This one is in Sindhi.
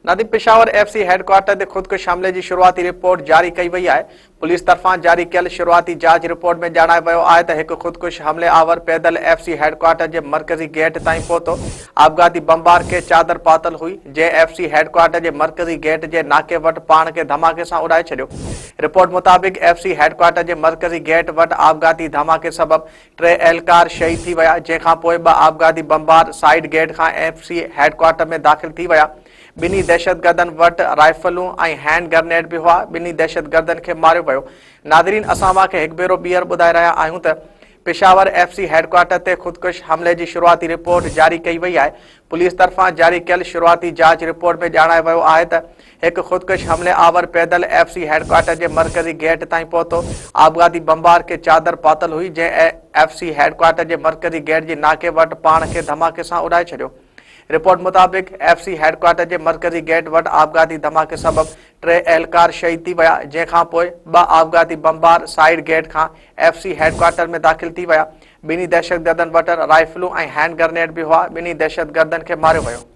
نادي پشاور ايف سي هيڊڪوارٽر تي خودڪش حملي جي شروعاتي رپورٽ جاري ڪئي وئي آهي. پوليس طرفان جاري ڪيل شروعاتي جاچ رپورٽ ۾ ڄاڻايو ويو آهي ته هڪ خودڪش حملي آور پيدل ايف سي هيڊڪوارٽر جي مرڪزي گيٽ تائين پهتو. آپگهاتي بمبار کي چادر پاتل هئي، جنهن ايف سي هيڊڪوارٽر جي مرڪزي گيٽ جي ناڪي وٽ پاڻ کي ڌماڪي سان اڏائي ڇڏيو. رپورٽ مطابق ايف سي هيڊڪوارٽر جي مرڪزي گيٽ وٽ آپگهاتي ڌماڪي سبب ٽي اهلڪار شهيد ٿي ويا، جنهن کان پوء ٻه آپگهاتي بمبار سائيڊ گيٽ کان ايف سي هيڊڪوارٽر ۾ داخل ٿي ويا. ٻنهي دهشتگردن وٽ رائفلون ۽ هينڊ گرنيڊ به هئا، ٻنهي دهشتگردن کي ماريو ويو. ناظرين اسان اوهان کي هڪ ڀيرو ٻيهر ٻڌائي رهيا آهيون ته پشاور ايف سي هيڊڪوارٽر تي خودڪش حملي جي شروعاتي رپورٽ جاري ڪئي وئي آهي، پوليس طرفان جاري ڪيل شروعاتي جاچ رپورٽ ۾ ڄاڻايو ويو آهي ته هڪ خودڪش حملي آور پيدل ايف سي هيڊڪوارٽر جي مرڪزي گيٽ تائين پهتو، آپگهاتي بمبار کي چادر پاتل هئي، جنهن ايف سي هيڊڪوارٽر جي مرڪزي گيٽ جي ناڪي وٽ پاڻ کي ڌماڪي سان اڏائي ڇڏيو. رپورٽ مطابق ايف سي هيڊڪوارٽر جي مرڪزي گيٽ وٽ آپگهاتي ڌماڪي سبب ٽي اهلڪار شهيد ٿي ويا، جنهن کانپوء ٻه آپگهاتي بمبار سائيڊ گيٽ کان ايف سي هيڊڪوارٽر ۾ داخل ٿي ويا، ٻنهي دهشتگردن وٽ رائفلون ۽ هينڊ گرنيڊ به هئا، ٻنهي دهشتگردن کي ماريو ويو.